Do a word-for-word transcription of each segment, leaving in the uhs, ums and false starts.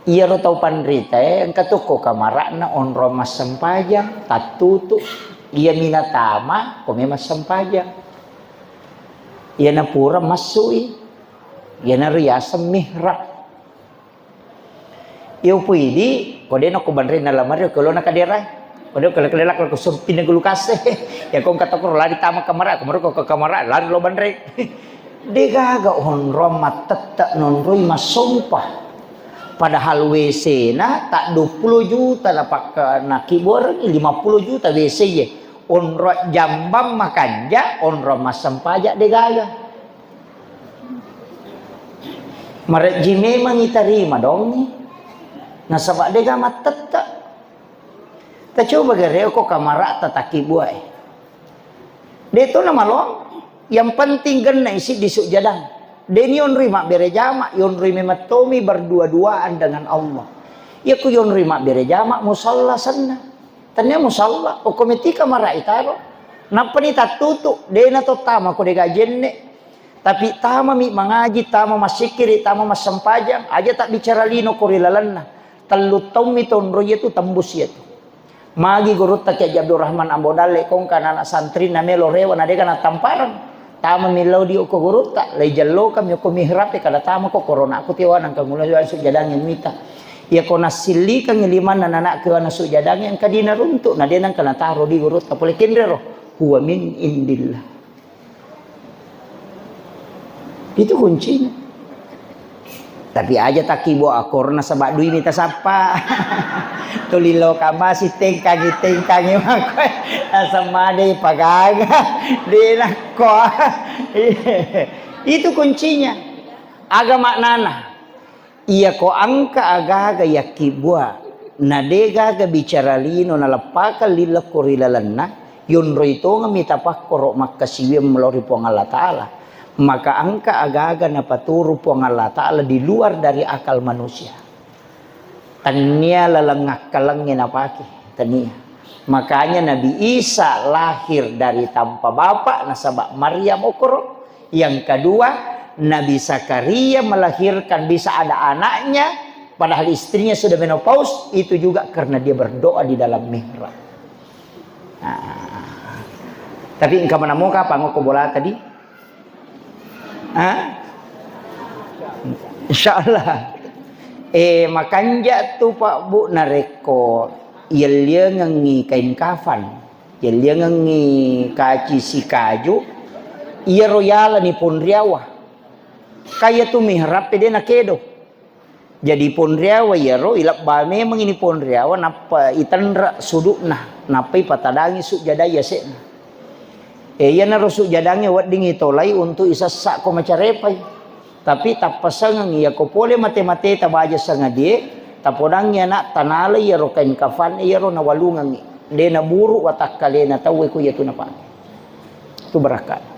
Iyaro tau panritae engka tokko kamara'na onrong massempajang, tattutu. Iyami natama, ko memang sempajang. Iyana pura massui, iyana riaseng mihrab. Iya upoidi, ko de' nako banrena lamari, ko lona kadera. Ko de' ko lelak-lelak ko sumpinna kulkas. Ya ko engka tokko lari tama kamara, ko maro ko ke kamara, lari lo banre. De' gaga onrong mattette nonroi massompa. Padahal W C-na ta' dua puluh juta na pakka-, nakibuarengngi lima puluh juta W C ye. Onrong jambang makanja, onrong massempajang de' gaga. Marejji memang itarima dongi. Nasaba de' ga mattette. Tacoba gare ko kamara ta takibua e. De' to namaloang. Yang penting genna isi di sujadang. De' ni onroi mabbere jama, yonroi memang tomi berdua-duaan dengan Allah. Iya ku yonroi mabbere jama musalla senna. Tania musalla, okko metti kamara itaro. Nappani tattutu, de' na to tama ko de' ga jenne. Tapi tamami mangaji, tama massikkiri, tama massempajang, aja tak bicara lino ko ri lalenna. Tellu taummi tonro iyatu tembus iyatu. Magi gurutta Kiai Haji Abdurrahman Ambo Dalle kongka anak santrinna melo rewa na dega natampareng. Tamami lao di okko gurutta, lai jallokami okko mihrab e kada tama ko corona aku tiwa nangka mulai langsung jadangi mita. Iya ko nassillikangi limanna anak kewa nasu jadangi engka dina runtuk na de nangka nataro di gurutta pole kenrero. Huwa min indillah. Itu kuncinya. Tapi aja takibo akorna saba dui mita sappa. Tuli lo kamasi tengkangi-tengkangi mako. Asam made pagaga. Denakko. Itu kuncinya. Aga maknana. Iyako engka agaga yakkibbua, na de gaga bicara lino naleppakang lillekko ri lalenna, yonroi tongeng mita pakkoro makkasiwiang lao ri Puang Allah Ta'ala, maka engka agaga napaturu Puang Allah Ta'ala di luar dari akal manusia. Tennia laleng akkalengnge napake, tennia. Makanya Nabi Isa lahir dari tanpa bapak, nasaba Maryam okoro. Yang kedua, Nabi Zakaria melahirkan bisa ada anaknya, padahal istrinya sudah menopause, itu juga karena dia berdoa di dalam mihrab. Nah, tapi engka manamo kapang ko bola tadi? Hah? Insya Allah. Eh, makanja tu Pak Bu narekko yelliangengi kain kafan. Jelliangengngi kaci sikaju, iyaro yalani ponriawa. Kaya tu mihrab pede nakedo. Jadi ponriawa iyaro ilebba memang ini ponriawa nappa itenre sudukna, nappa ipatadangi sujadai yasekna. E, iyanaro sujadangnge wedding itolai untuk isessa ko macarepai. Tapi tappasengeng iyako pole mate-mateta baja sangadie, tapodangngi ana'ta nala iyaro kain kafan iyaro nawalungengngi. De naburu watakkalena tauwe ku iyatu napake. Tu barakka.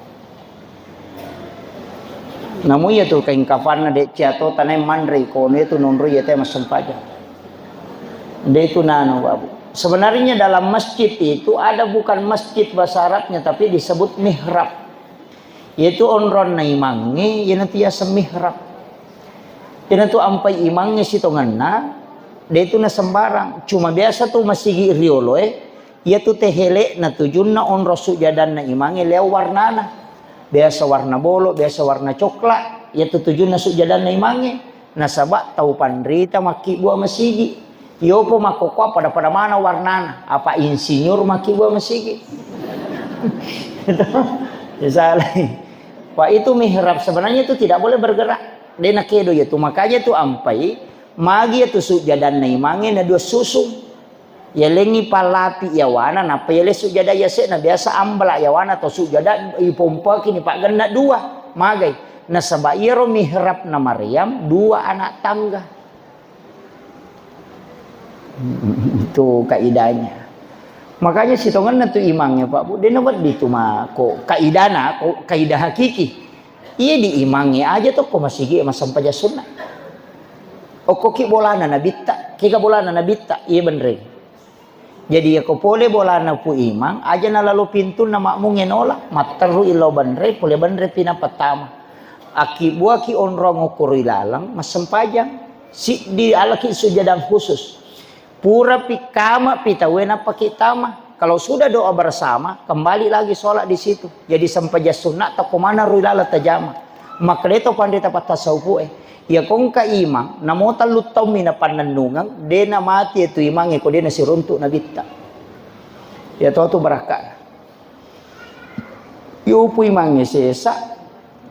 Namu iyatu kain kafanna de ciato tanai manrei kono iyatu nonroi iyatu massempajang. De tu nanu babu. Sebenarnya dalam masjid itu ada bukan masjid bahasa Arabnya tapi disebut mihrab. Yaitu onronna imangnge, iyanatu yaseng mihrab. Iyanatu ampai imangnge sitongenna, de tu na sembarang. Cuma biasa tu masigi rioloe, iyatu tehelekna tujunna onrong sujadanna imangnge leo warnana. Biasa warna bolo, biasa warna coklat, iyatu tujunna sujadanna imangnge. Nasaba tau panrita makkibua masigi. Yopo makkokkoa pada-pada mana warnana, apa insinyur makkibua masigi. Misalnya, Pak, itu mihrab sebenarnya itu tidak boleh bergerak. De nakedo ya tu, makanya tu ampai magi ya tu sujadanna imangnge na dua susung. Yalengngi pallapi yawana nappa yale sujada yase'na, biasa ambala yawana atau sujada ipompaki ni paggenna dua. Magai? Nasaba iyaro mihrabna Maryam dua anak tangga. Itu kaidahnya. Makanya sitongenna tu imangnge, Pak Bu, dena wedding tu mako kaidana, ko kaidah hakiki. Iya di imangnge aja to ko masigi massempajang sunna. Okkoki bolana nabitta, kega bolana nabitta, iya benreng. Jadi yako pole bolana pu imang, aja nalalo pintunna makmungnge nola, matterru illau benre, pole benre pina pertama. Akkibuaki onrong okoro ilaleng, massempajang. Siddi alaki sujadang khusus. Pura pi kama pi tauwe nappa ki tama. Kalau sudah doa bersama, kembali lagi sholat di situ. Jadi sempajang sunna ta ko mana rui lala tajama. Makkeda to panrita pattasawufu e. Iya ko engka imang, namo tellu taummi napannennungeng, de namati itu imangnge ko de nasiruntuk nabitta. Iya to tu barakka. Yopu imangnge sesa,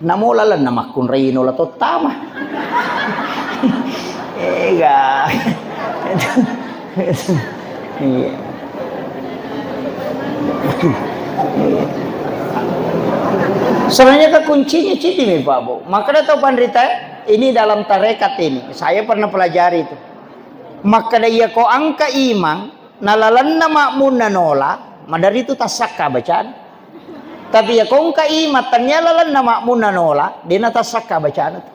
namo lalenna makkunrai nola tottama. Ega. Iya. Iya. Sebenarnya kan kuncinya cidi mi, Pak Bu. Makkeda tau panrita, ini dalam tarekat ini. Saya pernah pelajari itu. Makkeda iya ko engka imang, nalalenna makmunna nola, madari tu tassakka bacana. Tapi iya ko engka imang tennia lalenna makmunna nola, dena tassakka bacana tu.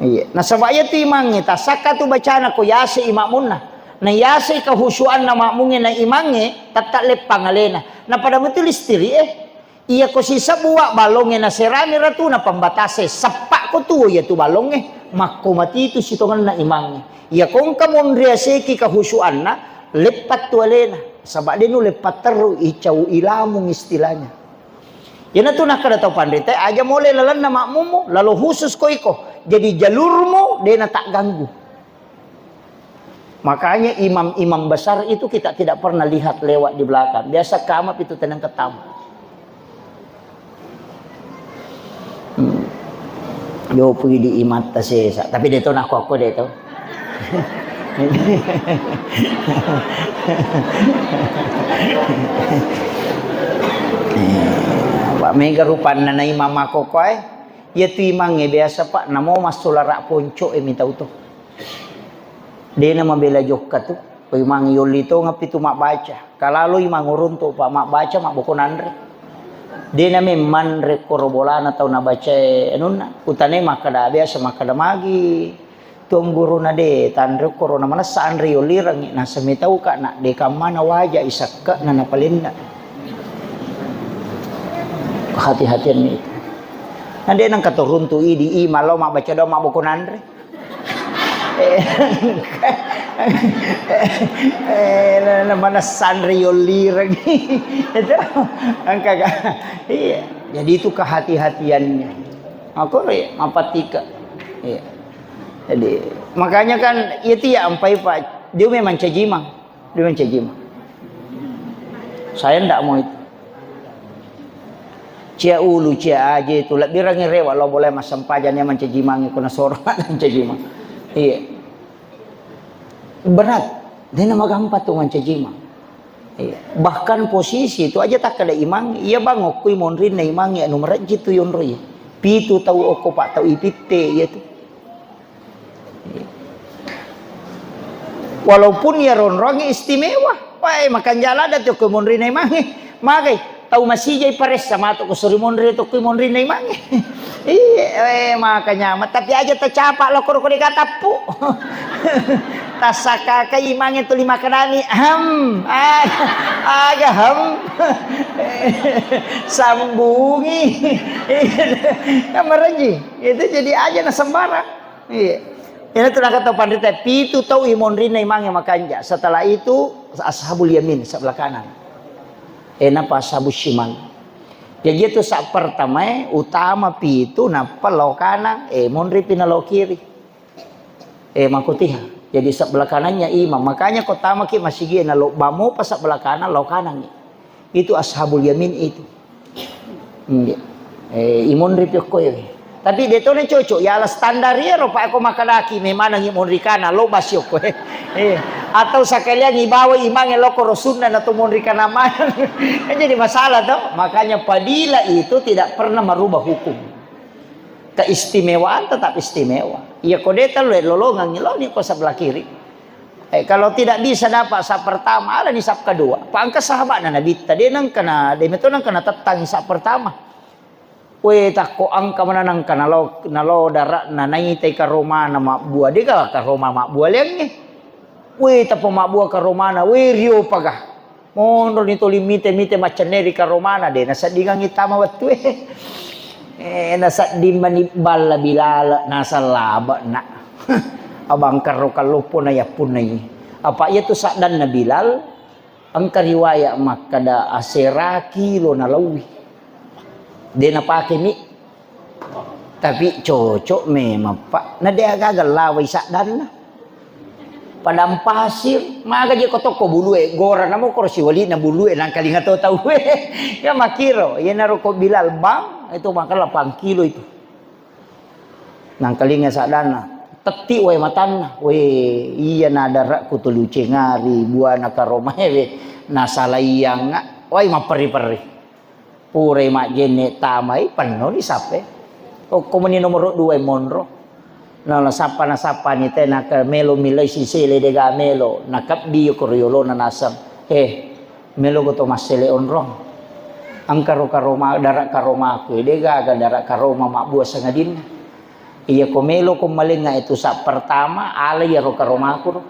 Iya. Nasaba iya tu imangnge tassakka tu bacana ko yase i makmunna. Na yase i kehusuanna makmungnge na imangnge, tetta leppang alena. Na pada mutu listiri e. Iya ko sisebbu wa ballongnge naserani ratuna pambatase, seppa ko tuo iya tu ballongnge, makko mati tu sitongenna imangnge. Iya ko engka monri aseki kehusuanna, leppa tu alena, saba de nu leppa terru, icau ilamung istilahnya. Iyanatu nakkeda tau panrita, aja mole lalenna makmummu, lalo khusus ko iko. Jadi jalurmu de na tagganggu. Makanya imam-imam besar itu kita tidak pernah lihat lewat di belakang. Biasa kama pitu tenang ketama. Hmm. Yo pui di imatta sesa, tapi de to nako aku de to. Pak mega rupanna na imam aku koe. Iya tu imangnge biasa, Pak, namo massulara ponco'e mi tau to. Dena mabela jokka tu, ko imang yolli tongeng pitu mabbaca. Kalalo imang uruntu, Pak, mabbaca mabboko nanre. Dena memmanre koro bolana tau nabacae anunna. Utanai makkeda biasa makkeda magi. Tuang guruna de tanre koro na manessa anre yollirengngi, naseng mitauka na de kammana waja i sekke'na napalenna. Hati-hatianni itu. Na de nengka to runtu idi i malo mabbaca doang mabboko nanre. Eh, eh, na, na manessa anre yollirengngi. Itu engka ga? Iya. Jadi itu kehati-hatiannya. Makko re mapatika. Iya. Jadi, makanya kan, iya tiya ampai, Pak. Dia memang cajimang. Dia memang cajimang. Saya ndak mau itu. Cia ulu, cia aje itu. Lebbirangi rewa lo boleh massempajang ya mancajimangi kuna soro mancajimang. Iya. Berat. Dena magampa tu mancajimang. Iya. Bahkan posisi itu aja takkeda imang, iya bang okkui monrinna imangnge anu marejji tu yonroi. Pitu tau okko pak tau ipitte iya tu. Walaupun iya ronrongnge istimewa. Wae, makanja ladde tu ko monrinna imangnge. Magai tau masijai paressa matu ko suri monri tu ko monrinna imangnge. Iya, eh, makanya, tapi aja tacapa lo koro ko dega tappu. Tassakaka imangnge tuli makanani. Ahem. Aga, aga hem. Sambungi. Kan marejji. Itu jadi aja na sembarang. Iya. Ina tu nakata panrita, pitu tau imonrinna imangnge makanja. Setelah itu ashabul yamin sebelah kanan. Eh, napa ashabul shimal. Jadi itu saat pertama, eh, utama pitu, napa lo kanan, eh, monri pi na lo kiri. Eh, makutiha. Jadi sebelah kanannya imam. Makanya ko tamaki masigi na lo bamu pa sebelah kanan, lo kanan. Itu ashabul yamin itu. Iya. Eh, imonri pi okkoe. Tapi de to na cocok, ya ala standar iya ro, Pak, ko makadaki memang imonri kana, lo basi okkoe. Eh, atau sekalian ibawa imangnge lo koro sunna na to monri kana maneng. Kan jadi masalah to. Makanya fadilah itu tidak pernah merubah hukum. Keistimewaan tetap istimewa. Iya ko de telu lolongang lo ni ko sebelah kiri. Eh, kalau tidak bisa dapat saf pertama, alani saf kedua. Pa engka sahabatna Nabitta, de nengkana, de meto nengkana tettangi saf pertama. We, takko engka mana nengkana lo, nalo daratna naitai karomana mabbua, dega karoma mabbua leangnge. We, tappa mabbua karomana, we, rio paga. Monroni toli mite-mite maccenneri karomana, de naseddingangi tama wettue. Eh, nasedding mani balla Bilal, naseng labe'na. Abang kerro kalloppo na yappunnai. Apa iya tu saddanna Bilal, engka riwayat makkada asera kilo nalauwi. De napake mi. Tapi cocok memang, Pak. Na de aga-aga lawai saddanna. Padang pasir, maga je ko tokko bulue, gora namo koro siwali'na bulue, nangkalinga to tau. Ya makiro, iyanaro ko Bilal bang, itu makala pangkilo itu. Nangkalinga saddanna, tetti wae matanna, we, iya na darakku telu cengari, buana karomae we, nasalaiyangnga, wai mapperri-perri. Purai majjenne tamai, pennoni sappe. Okko meni nomoro dua monro. Na, nasappa, nasappani te, naka melo milai sisele dega melo, nakabbi ko riolona naseng. Eh, melo ko to massele onrong. Engka ro karoma, dara karomaku, dega aga dara karoma mabbua sangadinna. Iya ko melo ko malengnga itu sa pertama, ala iya ro karomaku ro.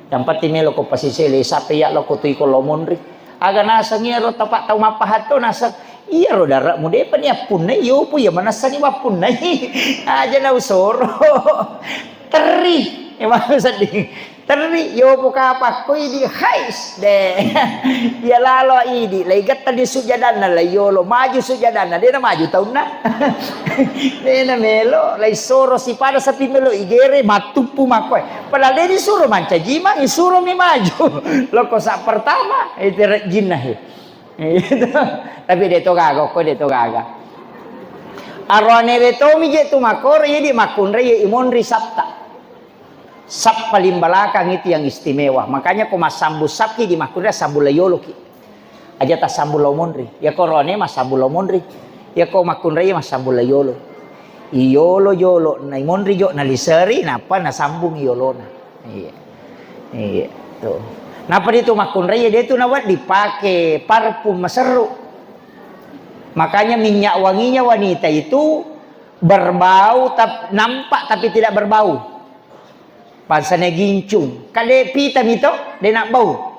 Yang pasti melo ko pasisele, sape iya lo ko tui ko lo monri. Aga naseng iya ro tapak tau mappahatto naseng, iya ro darakmu depa ni appunna, iyo pu iya manassangi wappunnai. Aja na usoro. Terri. Emang sedih. Terri, yopo kapakko idi, hais, de. Iya lalo idi, lai getta di sujadanna, lai yolo, maju sujadanna, de na maju taunna. De na melo, lai soro sipada sapi melo igere, mattuppu makkoe. Padahal de disuro mancaji mang, isuro mi maju. Loko sa pertama, itu rejinna he. Tapi de to gaga, ko de to gaga. Arone de to mi je tu makoro, idi makunre, ye imonri sabta. Sab paling balakang itu yang istimewa. Makanya ko massambung sabki di makkunrai sambung la yoloki. Aja tassambung lao monri. Ya ko rone massambung lao monri. Ya ko makkunrai massambung la yolo. Iyolo jolo na monri jo na liseri napa nasambung yolona. Iya. Iya. Tuh. Napa ditu makkunrai dia tu nawedding pake parfum maserru. Makanya minyak wanginya wanita itu berbau tap-, nampak tapi tidak berbau. Bangsana gincung. Kan de pita mi to, de nabbau.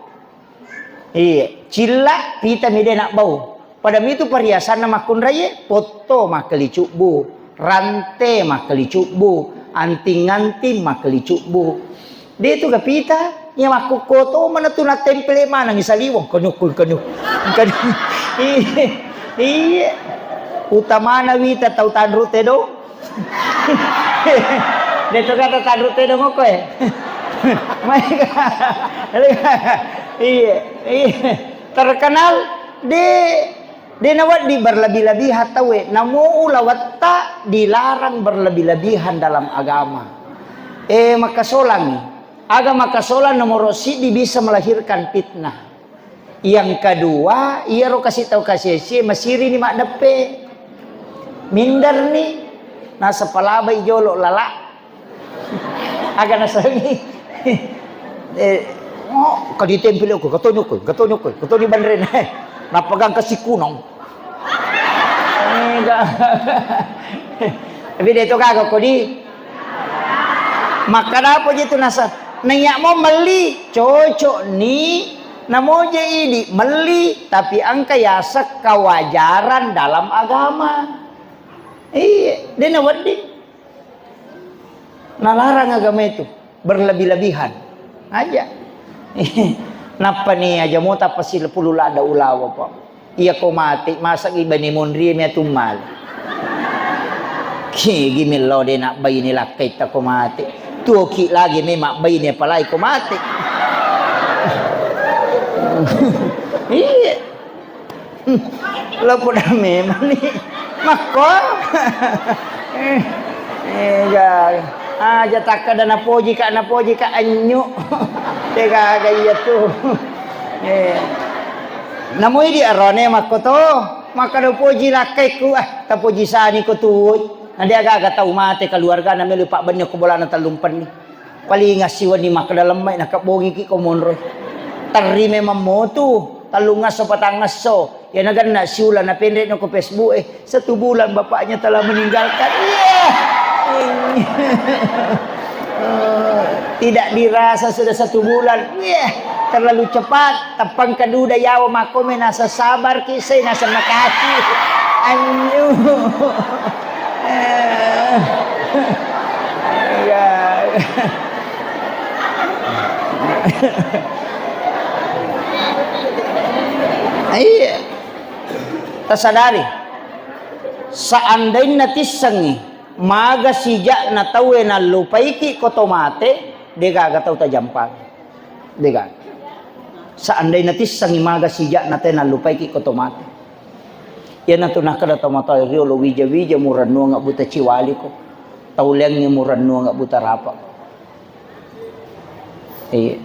Iya, cilla pita mi de nabbau. Pada mitu perhiasanna makkunraie, potto makkeli cubbu, rante makkeli cubbu, anting-anting makkeli cubbu. De tu ga pita, iya makkukko to mana tu nattempele maneng saliweng, kenu, kenu, kenu. Iya, iya. Utamana wita tau tanru tedong. De to kata tanru tedong oko e. Mai ka. Iya, iya. Terkenal de, de nawedding berlebih-lebihan tauwe. Namo ulawetta dilarang berlebih-lebihan dalam agama. Eh, makasolangi. Aga makasolang nomoro siddi bisa melahirkan fitnah. Yang kedua, iyaro kasi tau kasi-, kasi masirini maddeppe. Minderni, naseng palabai jolo lala. Aga nasengi. Eh, oh, kadi tempel ko, katoni ko, katoni ko, katoni banrena. Napagang kasi kunong. Eh, ga-, tapi de to gaga kodi. Makkadapo je tu nasa, naiya mo melli, cocok ni, namo je idi melli, tapi engka yaseng kewajaran dalam agama. Iya, de na wedding. Nalarang agama itu berlebih-lebihan. Aja. Nappa ni aja mo tappa silapulu ladda ulawa, Pak. Iya ko mate, masa gi bani monri mi atummala. Kigi millau de nak baine lakkai ta ko mate. Tuo ki lagi me mak baine apalai ko mate. Iya. Lo poda memang ni. Makko. Eh, eh, ga. Aja takkada napoji ka, napoji ka anyu. Tega ga iya tu. Eh. Namoi di arone makko to. Makkada poji lakkaiku, ah, tapoji sani ko tuwoi. Na de aga-aga tau mate keluarga na melu pabbenni ko bolana tellumpenni. Paling assiwenni makkada lemmai nakabbongiki ko monroi. Terri memang motu, tellungngesso patangngesso. Ya nagenna siula napenrekno ko Facebook e, satu bulan bapaknya telah meninggalkan. Iya. Tidak dirasa sudah satu bulan. Iya. Terlalu cepat. Teppang keduda yawa makome nasa sabar ki, saya nasa makati. Anyu. Eh. Iya. Iya. Tasadari. Seandainna tissengngi maga sijakna tauwe nallupaiki ko to mate, degaga tau tajampangi. Degaga. Seandainna tissengngi maga sijakna te nallupaiki ko to mate. Iyanatu nakkeda tomatoa riolo, wija-wija murennuang buta ciwaliko. Tauleangngi murennuang buta rapa. Iya.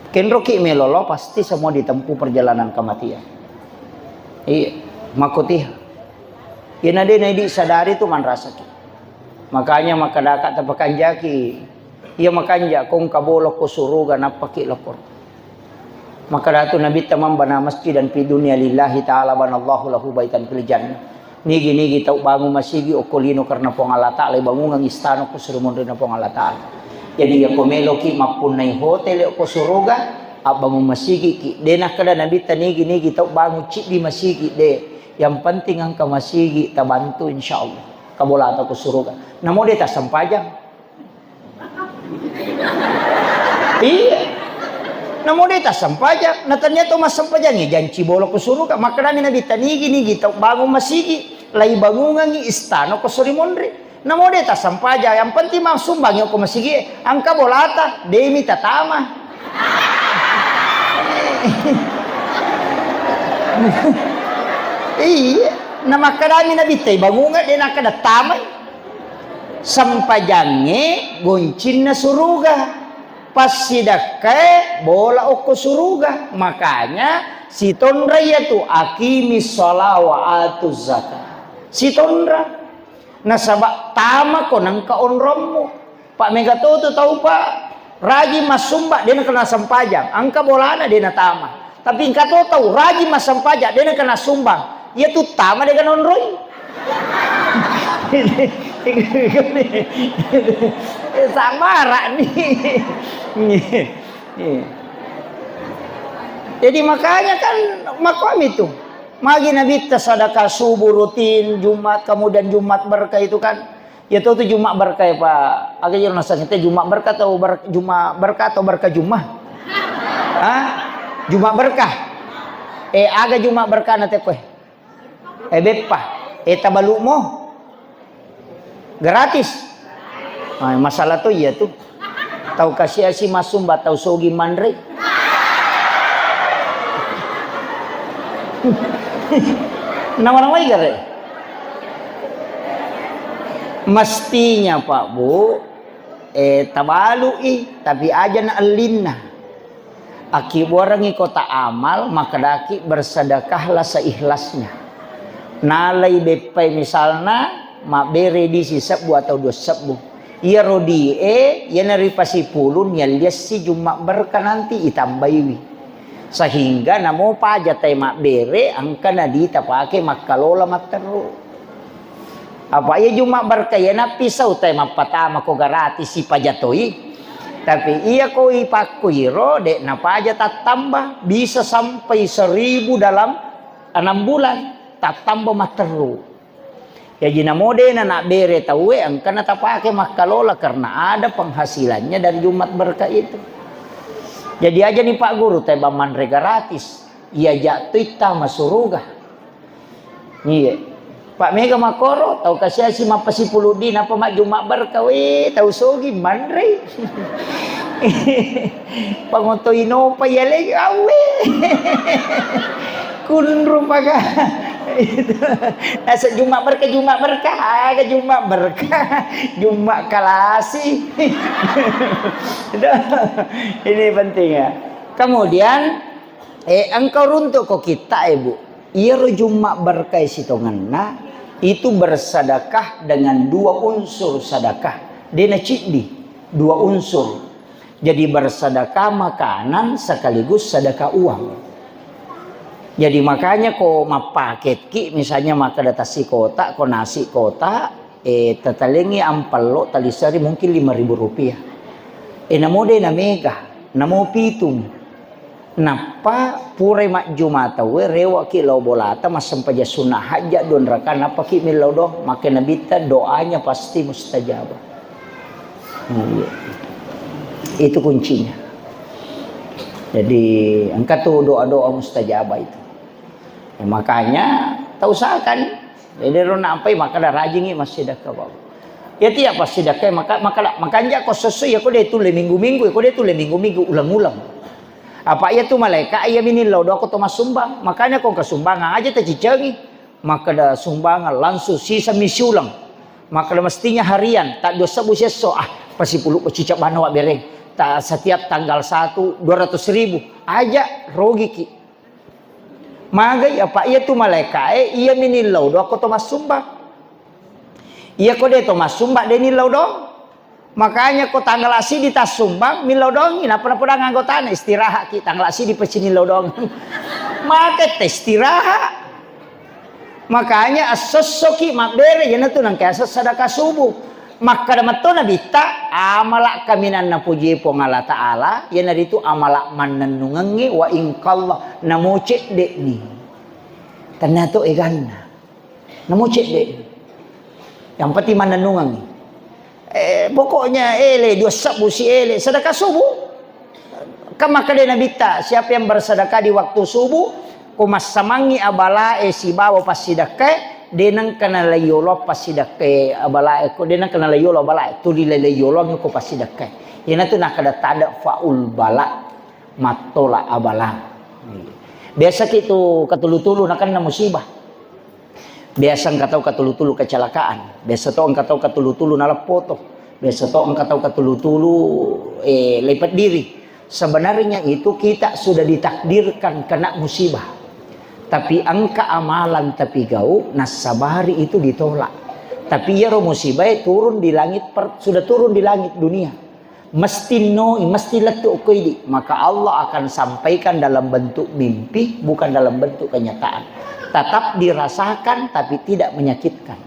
Kenroki melolo, pasti semua ditempuh perjalanan kematian. Iya. Makotiha. Iyana de naidi sadari tu manrasaki. Makanya makkedaka tapakanjaki, iya makanja ko engka bola ko suruga nappaki lokor. Makkedatu Nabitta, "Man bana masjidan fi dunya lillahi ta'ala banallahu lahu baitan fil jannah." Nigi-nigi tau bangun masigi okko lino karena Puang Allah Ta'ala, ibangungang istana ko suri monrina Puang Allah Ta'ala. Jadi, iya ko meloki mappunnai hotel okko suruga, abbangun masigi ki. De nakkeda Nabitta nigi-nigi tau bangun ciddi masigi, de. Yang penting engka masigi tabantu, insyaallah. Kabolata ko suruga. Namo de tassempajang. Iya. Namo de tassempajang, na tania to massempajangnge janci bola ko suruga. Makkedami Nabitta, nigi-nigi tau bangun masigi, lai bangungangi istana ko suri monri. Namo de tassempajang, yang penting massumbangi ko masigi, engka bolata, demi tatama. Iya, na makkedami Nabitta, bangunga de nakkeda tamai. Sempajangnge goncinna suruga. Passidakkae bola okko suruga. Makanya sitonra iyatu, "Aqimis shalah wa atuz zakah." Sitonra. Nasaba tamako nengka onrommu. Pak mega to tu tau, Pak, rajin massumba, de nakena sempajang. Engka bolana de natama. Tapi engka to tau rajin massempajang, de nakena sumbang. Iya tu tama de kanonroi. Samara ni. Jadi makanya kan makomi tu. Magi Nabitta sedekah subuh rutin, Jumat, kemudian Jumat berkah itu kan. Ya tu, tu Jumat berkah ya, Pak. Aga jero naseng te Jumat berkah atau ber-, Jumat berkah atau berkah Jumat? Hah? Jumat berkah. Eh, aga Jumat berkah na te koe. Eh, beppa. Eh, tabalu mo. Gratis. Ah, masalah tu iya tu. Tau kasi-asi massumba, tau sogi manre. Nama-namai gare. Mestinya, Pak, Bu, eh, tabalu'i, tapi aja na ellinna. Akkibuarengngi kota amal, makkedaki, "Bersedekahlah seikhlasnya." Nalai beppai misalna, mabbere disi sebbu atau dua sebbu. Iyaro die, iyana ripasipulung, yalliassi Jumat berkah nanti itambaiwi. Sehingga namo paja tae mabbere, engka nadita pake makkalola matteru. Apa iya Jumat berkah iya nappisau tae mappatama ko gratis sipajatoi. Tapi iya ko ipakkuiro, de napaja tattamba, bisa sampai seribu dalam enam bulan, tattamba matteru. Jaji namo de na nabbere tauwe, engka na tapake makkalola karena ada penghasilannya dari Jumat berkah itu. Jadi aja ni Pak Guru, tae bang manre gratis, iya jatto ittama suruga. Iya. Pak mega makoro, tau kasiasi mappasipulung di, napa majjuma berkah, we, tau sogi manrei. Pangotoi nopa yale, awe. Kunru paga. Itu. Nasa Jumat berkah, Jumat berkah, aga Jumat berkah. Jumat kalasi. Ini penting ya. Kemudian Eh, engka runtuk ko kitta e, Bu. Iyaro Jumat berkah sitongenna itu bersedekah dengan dua unsur sedekah. Dena ciddi, dua unsur. Jadi bersedekah makanan sekaligus sedekah uang. Jadi makanya ko mappaket ki, misalnya makkeda tasi kotak, ko nasi kotak, eh, tatalengi ampello talisari mungkin lima ribu rupiah. Eh, namo de na mega, namo pitung. Nappa purai majjuma tauwe, rewaki lao bolata, massempajang sunna hajja dua rakaat, nappaki millau doang. Makkeda Nabitta, doanya pasti mustajabah. Hmm, iya. Itu kuncinya. Jadi, engka tu doa-doa mustajabah itu. Ya, makanya, tak usahakan. Jadi, ro nampai, maka ada rajingi massidekka, Bapak. Ya, tiap pas sidekka, maka, maka, makanja ko sesso, ya, ko de tulle minggu-minggu, ya, ko de tulle minggu-minggu, ulang-ulang. Apa iya tu malaika, iya minillau doa ko to massumbang. Makanya ko kesumbangan aja tacicengi. Makkeda sumbangan langsung siseng misi ulang. Makkeda mestinya harian, tak dua sebbu siesso. Ah, pasipulukko cicak bana wa bereng. Ta-, setiap tanggal satu, dua ratus ribu. Aja, rogiki. Magai, apa iya tu malaikae, iya minillau doang ko to massumbang. Iya ko de to massumbang, de nillau doang. Makanya ko tanggal sidi tassumbang, millau doangi, napa napodang anggotana, istirahat ki, tanggal sidi pasi nillau doang. Maka te istirahat. Makanya assessoki mabbere, iyanatu nangka aseng sedekah subuh. Makkeda metto Nabitta, amala kaminang napojie Puang Allah Ta'ala, iyanaritu amala mannennungengnge wa ingkalla, namo cedde'ni. Tennato eganna. Namo cedde'ni. Yang penting mannennungengngi. Eh, pokoknya ele, dua sebbu si ele, sedekah subuh. Kan makkeda Nabitta, siapa yang bersedekah di waktu subuh, ko massamangngi abalae sibawa passidekkae, de nengka nalaiyolo passidekkae abalae, ko de nengka nalaiyolo abalae, tuli lalaiyolongi ko passidekkae. Iyanatu nakkeda tadfa'ul bala, mattola abala. Biasa ki tu katulu-tulu nakenna musibah. Biasa engka tau katulu-tulu kecelakaan, biasa to engka tau katulu-tulu naleppoto, biasa to engka tau katulu-tulu, eh, lepet diri. Sebenarnya itu kita sudah ditakdirkan kena musibah. Tapi engka amalan tapi gau, nassabari itu ditolak. Tapi iyaro musibah turun di langit per-, sudah turun di langit dunia. Mesti noi, mesti lettu ko idi, maka Allah akan sampaikan dalam bentuk mimpi, bukan dalam bentuk kenyataan. Tetap dirasakan, tapi tidak menyakitkan.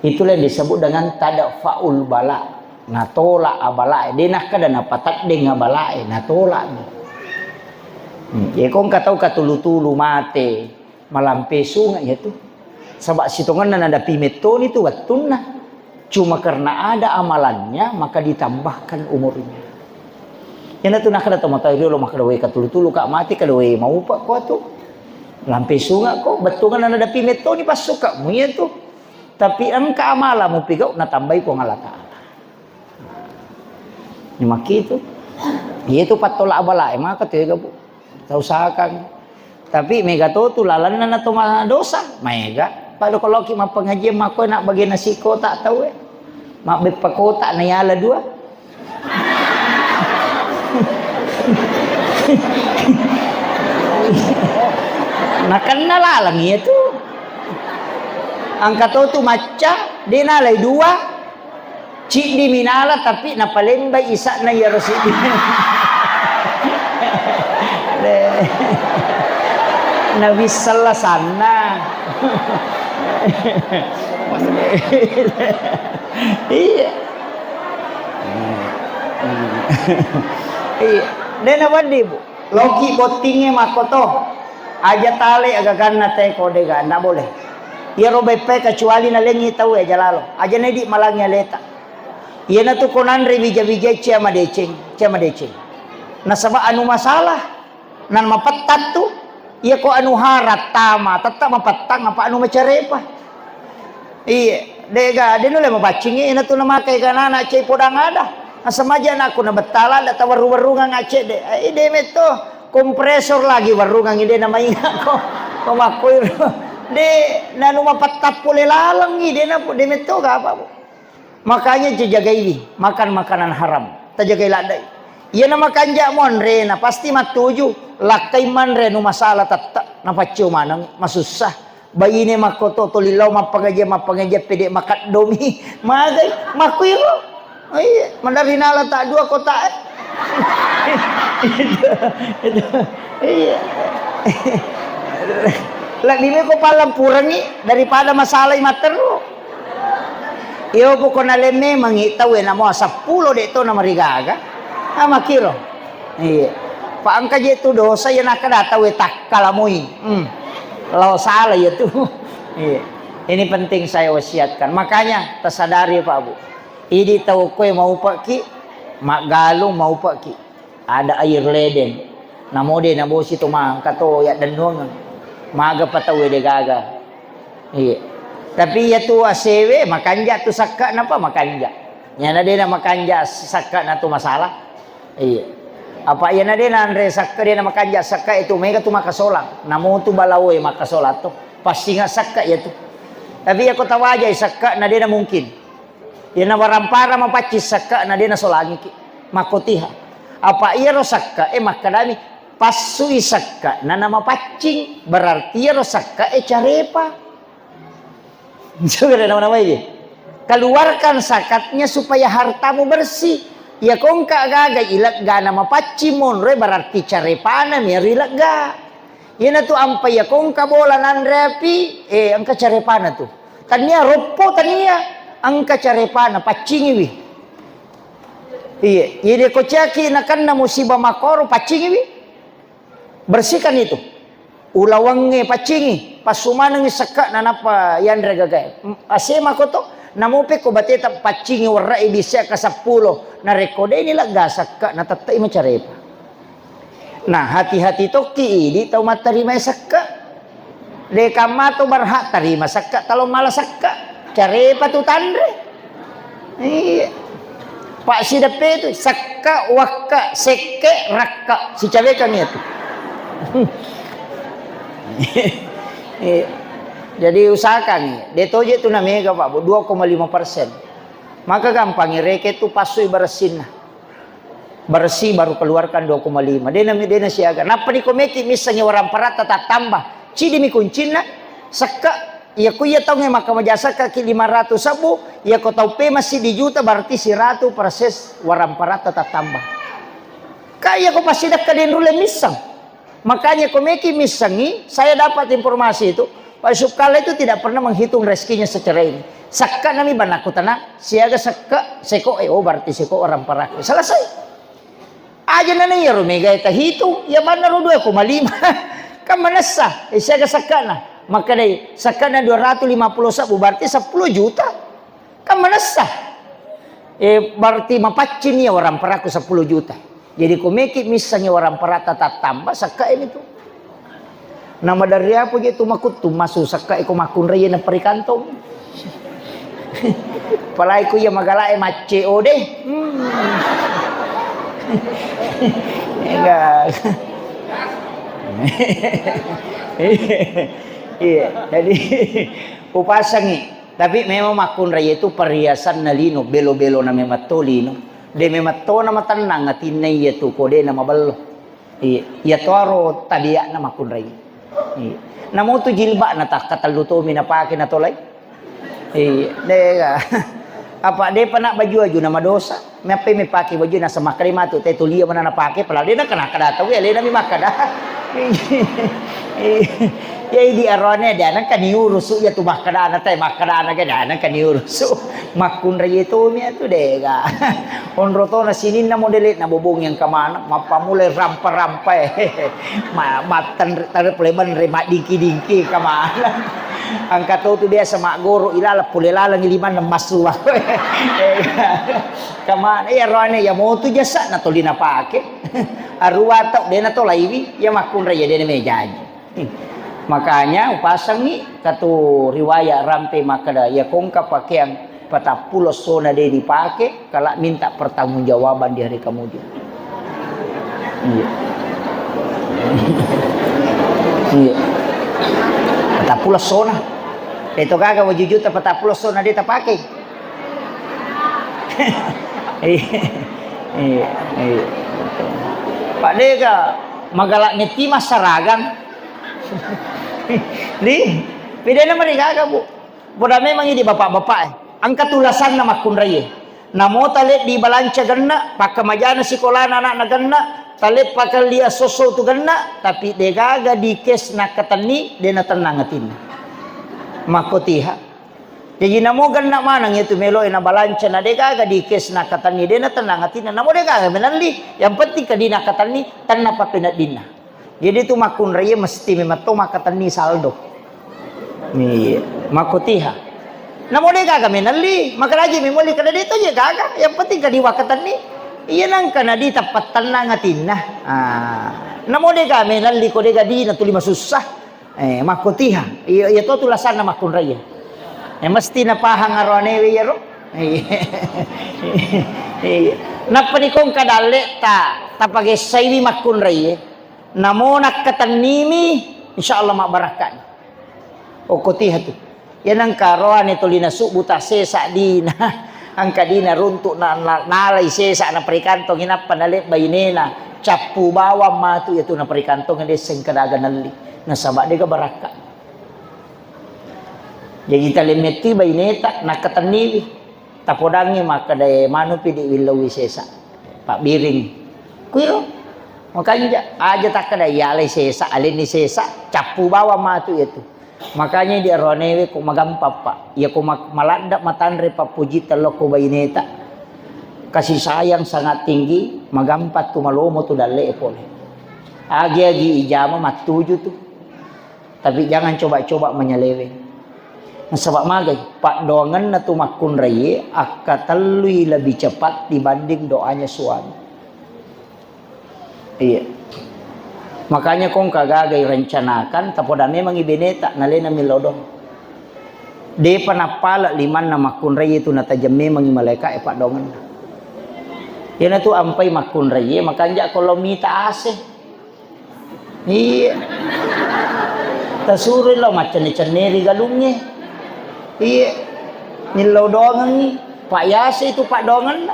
Itulah yang disebut dengan tadfa'ul bala. Natolak abalae. De nakkeda napataddeng abalae, natolak. Hmm, ye ko engka tau katulu-tulu mate, malampe sunga iya tu. Saba sitongenna nadapi mettoni tu wettunna. Cuma karena ada amalannya, maka ditambahkan umurnya. Iyanatu nakkeda tomatoa riolo makkeda, "We katulu-tulu ka mati, kada we maupa ko tu. Lampe sunga ko, bettungenna nadapi mettoni passuka mu iya tu." Tapi engka amala mupigau natambai Puang Allah Ta'ala. Ni makkitu. Iya tu pattola abalae maka tu ega, Bu. Tau usahakan. Tapi mega to tu lalenna na to madosa, maega. Pada ko loki mappengajian makko na bage nasi kota tau e. Mabbeppa kota na yala dua. Nakenna laleng iya tu. Engka to tu macca, de nalai dua. Ciddi minala tapi napalembai isa'na iyaro siddi. Nabissella sanna. Iya. Iya. Dena waddi, Bu. Loki bottingnge makkoto. Aja tale agaganna teko dega, ndak boleh. Iyaro beppae kecuali nalengi tau aja lalo. Aja nedi malangi aleta. Iyanatu ko nanre wija-wija cia madeceng, cia madeceng. Nasaba anu masalah, nan mapettang tu, iya ko anu hara tama, tetta mapettang apa anu macarepa. Iye, dega, de nulle mapaccingi, iyanatu namakai kanana cai podang ada. Nasamaja anakku nabettala, ada tawarru-warrungang acedde. Eh, de metto, kompresor lagi warrungang ide namainga ko, ko makkoiro. De, nanu mapettang pole lalengi, de na, de metto ga apa, Bu. Makanya jajagaiwi makan makanan haram. Tajagai laddai. Iyana makanja monrena pasti mattuju. Lakkai manre nu masalah tette, napaccio maneng, masussa. Baine makkoto tolillau mappangajian, mappangajian pede makaddomi. Magai, makkuiro. Oh iya, mandari nala tak dua kota. Itu, itu, iya. Lebih ko palang purangi daripada masalah matteru. Iyo, pokona lemme mangi tau e namo seppulo de to namarigaga. Ah, makkiro. Iya. Pa engka je tu dosa, iya nakkeda tauwe takkalamoi. Hmm. Lao salah iya tu. Iya. Ini penting saya wasiatkan. Makanya tasadari, Pak Bu. Idi tau koe maupekki, maggalung maupekki. Ada air ledeng. Namo de nabosi to mangka to ya dennuang. Maga pa tauwe de gaga. Iya. Tapi iya tu asewe makanja tu sakka napa makanja. Nyana de na makanja sakka na tu masalah. Iya. Apa iyana de nanre sakka, de na makanja sakka itu mega tu makasolang. Namo tu balaoe makasolang to. Passinga sakka iya tu. Tapi iya ko tawajai sakka na de na mungkin. Iyana warampara mapaccing sakka na de na solangiki. Makkotiha. Apa iyaro sakka e makkedami passui sakka na na mapaccing, berarti iyaro sakka e carepa. Coba deh, nama-namai deh. Keluarkan zakatnya supaya hartamu bersih. Ya, kongka gaga ileggana mapaccing monroe, berarti carepana mi rilegga. Iyana tu ampai ya kongka bola nanre api, eh, engka carepana tu. Tania roppo, tania engka carepana, paccingiwi. Iya, iya, de ko ciaki nakenna musibah makoro, paccingiwi. Bersihkan itu. Ulawangnge paccingi, passumanengngi sekka nanappa yanre gagae. Asema ko to, namope ko bateta paccingi werra'i bisa ke seppulo. Narekko deni lega sekka natette'i macarepa. Nah, hati-hati tokki idi tau matterimai sekka. De kamma to berhak terima sekka, talo mala sekka. Carepa tu tanre. Iya. Pak sideppe itu sekka, wakka, sekke, rakka. Sicawekang itu. Iya. Jadi usahakan ya. De toje tu na mega, Pak, Bu, dua koma lima persen. Maka gampang ya, reke tu pasui beresinna. Bersih baru keluarkan dua koma lima. Dena mi, dena siaga. Nappa ni ko meki missengi waramparatta tattamba. Cidi mi kuncinna. Sekka, iya ku iya taunge makkamaja sekka ki lima ratus sebbu, iya ko tau pe massiddi juta berarti siratu perses waramparatta tattamba. Ka iya ko passidekka denrulle misseng. Makanya ko meki missengi, saya dapat informasi itu, Pak Yusuf Kalla itu tidak pernah menghitung rezekinya secara ini. Sekka nami banakku tenang, siaga sekka seko, eh, oh, berarti seko orang paraku. Selesai. Aja nana iyaro mega tahitung, ya banna ro dua koma lima. Kan manessa, eh, siaga sekkana. Makkedai, sekkana dua ratus lima puluh sebbu, berarti sepuluh juta. Kan manessa. Eh, berarti mapaccing iya waramparaku sepuluh juta. Jadi ko meki missengi waramparatta tattamba, sekka ini tu. Nama dari apa je tu makuttu masu sekka iko makkunrai na perikantong. Apalagi ku iya magalae macce ode. Hmm. Enggak. Iya, jadi upasangi. Tapi memang makkunrai itu perhiasanna lino, belo-belona memang to lino. De memang to na matennang atinna iya tu ko de na mabello. Iya, iya toaro tabiatna makkunrai. Iya. Namo tu jilbabna takkatellu tomi napake natolai. Iya, de ga. Apa depa na baju-baju na madosa. Meappe mepake baju na semakre matu te tulia mana napake, padahal de na kena kada tau ya, lena mi makkada. Iya. Ya, idi aroane de na kani urusu ya tu makkada na te makkada na ga de na kani urusu. Makkunrai tomi atu de ga. Onro tona sininna modele na bobong yang kamana, mappamulai rampa-rampa e. Ma-, mattanre-, tanre pole menre, maddingki-dingki kamana. Angka to tu biasa maggoro ilalang pole laleng limanna massuwa. Kamana iya roane iya motu jasa na toli napake. Arua tau de na tolaiwi, iya makkunrai iya de na mejaji. Makanya upasangi katu riwayat rampe makkeda, iya kongka pakeang patappulo essona de dipake, kala minta pertanggungjawaban di hari kemudian. Iya. Iya. Patappulo essona. Eto gaga waju juta patappulo essona de tapake. Iya. Iya. Iya. Pak dega magala metti massaragang. Di, bedana marigaga, Bu. Poda memang idi bapak-bapak e. Engka tulasanna makkunraie. Namo tale dibalanca genna, pakkamajana sikolana anakna genna, tale pakelli esso-esso tu genna, tapi degaga di kes nakkatenni, de natennang atinna. Makkotiha. Jaji namo genna maneng iyatu meloe nabalanca, na de gaga di cash nakkatenni, de natennang atinna, namo de gaga menelli, yang penting ka di nakkatenni, tenna pappeneddinna. Jadi tu makkunraie mesti memang to makkatenni saldo. Iya, makkotiha. Namo de gaga menelli, makaraji memoli kada de to je gaga, yang penting ka di wakkatenni. Iya nangka na di tappa tennang atinna. Ah, namo de gaga menelli ko de gaga di natuli masussa. Eh, makkotiha. Iya, iya to tulasanna makkunraie. Eh, mesti napahang aroanewe iyaro. Iya. Iya. Nappa nikongka dalle ta, tapagessaiwi makkunraie. Namo nakkatennimi, insyaallah mabbarakkani. Okkotiha tu. Iya nangka roane tuli nasubbu ta sesa dina. Angka dina runtuk na, na, nalai sesa naparikantongi nappa nalebbai bainena. Cappu bawang matu iyatu naparikantongi de sengka daga nelli. Nasaba dega barakka. Jaji talemetti baineta nakkatenniwi. Tapodangngi makkeda, "E, manupi di willauwi sesa. Pabbiring." Kuiro. Makanja aja takkeda, "Iyalai sesa, alenni sesa, cappu bawang matu iyatu." Makanya di aroanewe ko magampang, Pak. Iya ko ma-, maladda matanre pappuji tello ko baineta. Kasih sayang sangat tinggi, magampang tu malomo tu dalle pole. Agi-agi ijama mattuju tu. Tapi jangan coba-coba menyeleweng. Nasaba magai, paddoangenna tu makkunraie akkatellui lebih cepat dibanding doanya suami. Iya. Makanya kong kagagai rencanakan, tapoda memangi beneta, nalena millau doang. Depa nappala limanna makkunraie tu natajeng memangi malaika e paddoangenna. Iyanatu ampai makkunraie, makanja ko lao mita ase. Iya. Tasuroi lao maccenne-cenneri galungnge. Iya. Millau doangengngi. Pak yase itu paddoangenna.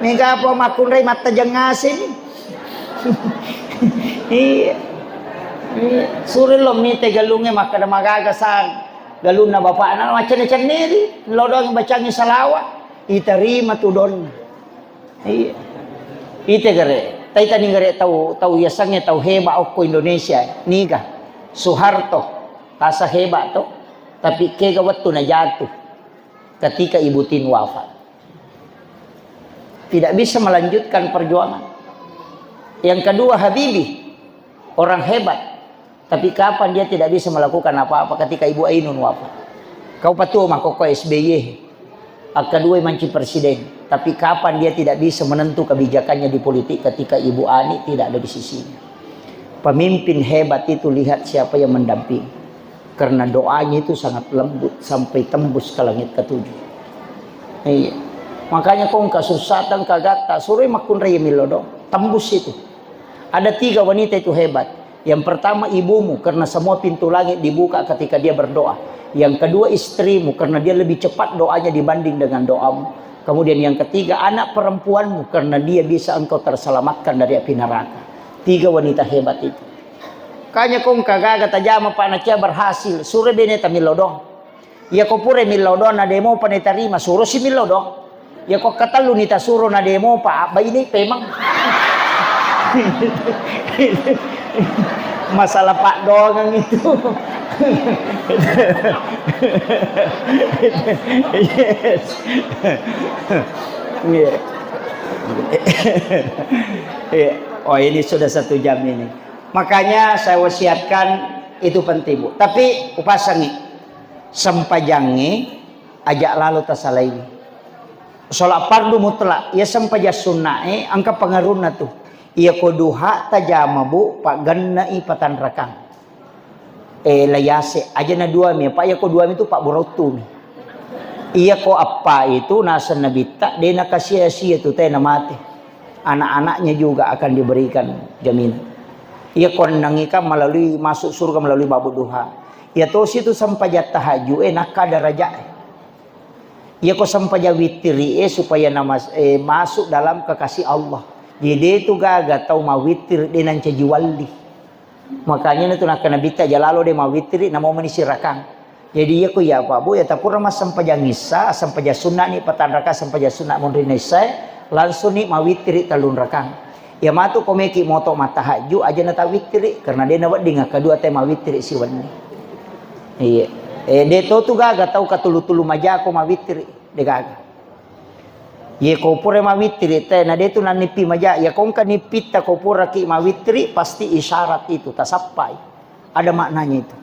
Mega apa makkunrai mattajeng aseni. Iya. Iya. Suroi lao mita galungnge makkeda magaga sa galunna bapakna maccenne-cenneri. Lao doang bacangi salawa. Itarima tu donna. Iya. Ite gare, taitani gare tau, tau yasengnge tau hebat okko Indonesia, niga? Soeharto, tasa hebat to, tapi kega wettu na jatuh ketika Ibu Tin wafat. Tidak bisa melanjutkan perjuangan. Yang kedua Habibie, orang hebat. Tapi kapan dia tidak bisa melakukan apa-apa ketika Ibu Ainun wafat? Kau patua makkokko S B Y, akkadua manci presiden. Tapi kapan dia tidak bisa menentu kebijakannya di politik ketika Ibu Ani tidak ada di sisinya? Pemimpin hebat itu lihat siapa yang mendampingi. Karena doanya itu sangat lembut sampai tembus ke langit ketujuh. Iya. Makanya kong kasusatan kagatta, suroi makkunrai millau doang. Tembus itu. Ada tiga wanita itu hebat. Yang pertama ibumu, karena semua pintu langit dibuka ketika dia berdoa. Yang kedua istrimu, karena dia lebih cepat doanya dibanding dengan doamu. Kemudian yang ketiga anak perempuanmu, karena dia bisa engkau terselamatkan dari api neraka. Tiga wanita hebat itu. Kanya kong kagaga tajama pa nacia berhasil, sure bene tamillo dong. Iya ko pura millau doang na demo pa nitarima, suro si millau doang. Iya ko katelluni tasuro na demo pa, abbaini pemang. Masalah paddoangeng itu. Yes. Iya. Iya. Oh, ini sudah satu jam ini. Makanya saya wasiatkan itu penting, Bu. Tapi upasangi. Sempajangnge aja lalo tasalaiwi. Sholat fardu mutlak, iya sempajang sunnae engka pengaruhna tu. Iya ko duha tajama, Bu, paggenna'i patanrakang. Eh, layase, aja na dua mi, apa iya ko dua mi tu pabburottu mi. Iya ko appa itu naseng nabitta, de nakasia-sia tu tena mate. Anak-anaknya juga akan diberikan jaminan. Iya ko ennengi kan melalui masuk surga melalui babu duha. Iya tosi tu sempajang tahajud e nakka darajat e. Iya ko sempajang wittiri e supaya namas-, eh, masuk dalam kekasih Allah. Jadi de tu gaga tau mawittir de nancaji walli. Makanya na tu nakka nabitta aja lalo de mawittiri namo mani sirakang. Jadi iya ko iya Pak Bu, iya tapura massempajang issa, sempajang sunna ni patanraka sempajang sunna monri na issa, langsung ni mawittiri tellung rakang. Iya matu ko meki moto mattahajju aja na tawittiri karena de na wedding akkadua te mawittiri siwenni. Iya. Eh, de to tu gaga tau katulu-tulu maja ko mawittiri, de gaga. Ye ko pura mawittiri te, na de tu nannipi maja, ya ko engka nippitta ko pura ki mawittiri, pasti isyarat itu tasappai. Ada maknanya itu.